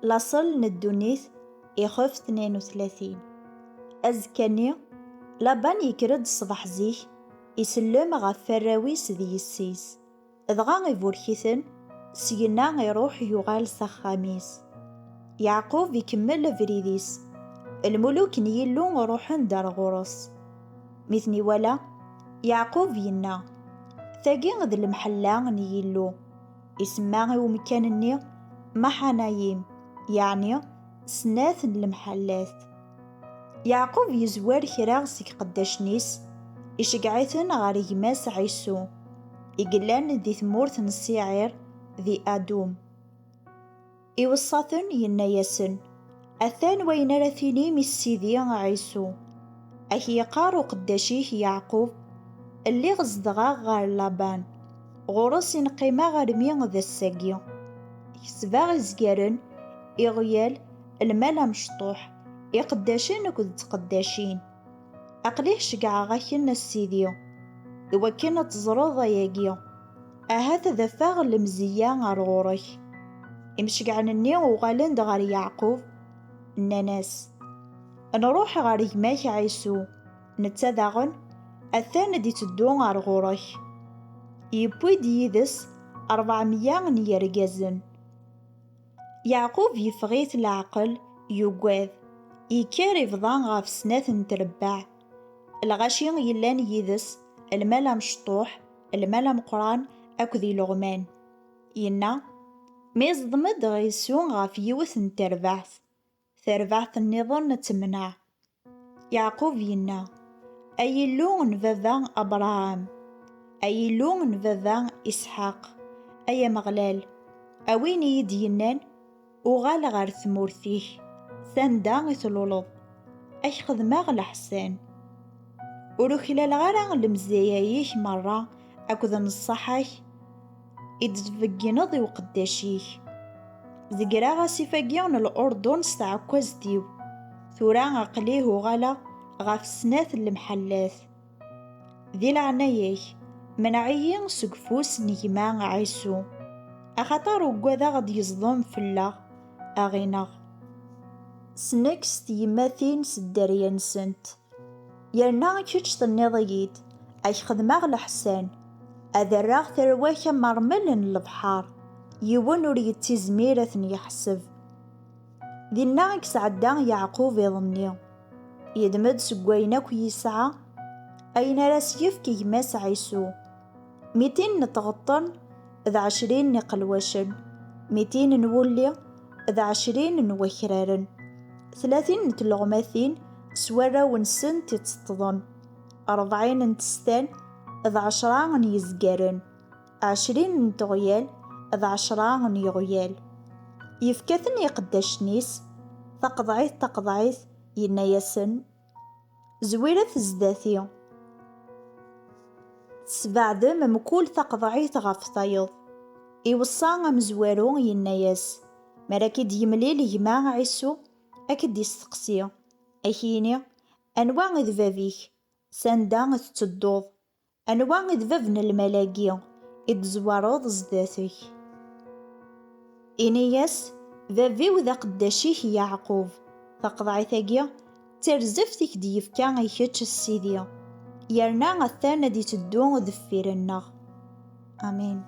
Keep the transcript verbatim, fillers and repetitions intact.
Laṣel n ddunit, ixef tnayen u tlatin. Azekka-nni, Laban yekker-d ṣṣbeḥ zik, isellem ɣef warraw-is d yessi-s. Dɣa iburek-iten, syenna iruḥ yuɣal s axxam-is. Yeɛqub ikemmel abrid-is. Lmuluk n Yillu ruḥen-d ar ɣur-s. Mi ten-iwala, Yeɛqub yenna: "Tagi d lemḥella n Yillu." Isemma i umkan-nni Maḥanayim, yeɛni snat n lemḥellat. Yeɛqub yezwar kra seg iqeddacen-is, iceggeɛ-iten ɣer gma-s Ɛisu, i yellan di tmurt n Siɛir di Adum. Iweṣṣa-ten, yenna-yasen: "Atan wayen ara tinim i Sidi Ɛisu. Ak-yeqqar uqeddac-ik Yeɛqub: Lliɣ zedɣeɣ ɣer Laban, ɣur-s i neqqimeɣ armi d ass-agi. Kesbeɣ izgaren, iɣyal, lmal amecṭuḥ, iqeddacen akked tqeddacin. Aql-i ceggɛeɣ-ak-n, a Sidi, iwakken ad teẓreḍ ayagi. Ahat ad afeɣ lemzeyya ar ɣur-k." Imceggɛen-nni uɣalen-d ɣer Yeɛqub, nnan-as: "Nruḥ ɣer gma-k Ɛisu, netta daɣen atan ad d-iteddu ar ɣur-k." Yewwi-d yid-s ṛebɛemya n yergazen. Yeɛqub yeffeɣ-it leɛqel, yugad, yekker ibḍa ɣef snat n trebbaɛ. Lɣaci yellan yid-s, lmal amecṭuḥ, lmal ameqqran akked ileɣman. Yenna: "Mi ẓdem-d Ɛisu ɣef yiwet n terbaɛt, tarbaɛt nniḍen ad temneɛ." Yeɛqub yenna: "Ay Illu n baba Abṛaham, ay Illu n baba Isḥaq, ay Ameɣlal, a win i yi-d-yennan: 'Uɣal ɣer tmurt-ik, s anda i tluleḍ, ad k-xedmeɣ leḥsan.' Ur uklaleɣ ara lemzeyya-ik merra akked nnṣaḥa-k i d-tbeggneḍ i uqeddac-ik. Zegreɣ asif-agi n Lurdun s tɛekkazt-iw, tura aql-i uɣaleɣ ɣef snat n lemḥellat. Di leɛnaya-k, menɛ-iyi seg ufus n gma Ɛisu, axaṭer ugadeɣ ad d-yeẓdem fell-aɣ aɣ-ineɣ." Snekkes tyemmatin s dderya-nsent. Yerna kečč tenniḍ-iyi-d: "Ad k-xedmeɣ leḥsan, ad rreɣ tarwa-k am ṛṛmel n lebḥer, yiwen ur yettizmir ad ten-yeḥseb." Dinna i yesɛedda Yeɛqub iḍ-nni. Yeddem-d seg wayen akk yesɛa, ayen ara s-yefk i gma-s Ɛisu. Mitin n tɣeṭṭen d ɛecrin n iqelwacen, mitin n wulli d ɛecrin n wakraren, tlatin n tleɣmatin s warraw-nsent itteṭṭḍen, ṛebɛin n testan d ɛecra n yezgaren, ɛecrin n teɣyal d ɛecra n yeɣyal. Yefka-ten i iqeddacen-is, taqeḍɛit taqeḍɛit, yenna-yasen: "Zwiret zdat-i." Tesbeɛdem mkul taqeḍɛit ɣef tayeḍ. Iweṣṣa amezwaru, yenna-yas: "Mi ara k-id-yemlil gma Ɛisu, ad k-id-isteqsi, ad k-yini: 'Anwa i d bab-ik? S anda i tettedduḍ? Anwa i d bab n lmal-agi i d-tezwareḍ zdat-k?' Ini-yas: 'Bab-iw d aqeddac-ik Yeɛqub.' Taqeḍɛit-agi d tarzeft i k-d-yefka i kečč Sidi, yerna atan ad d-iteddu deffir-nneɣ. Amin.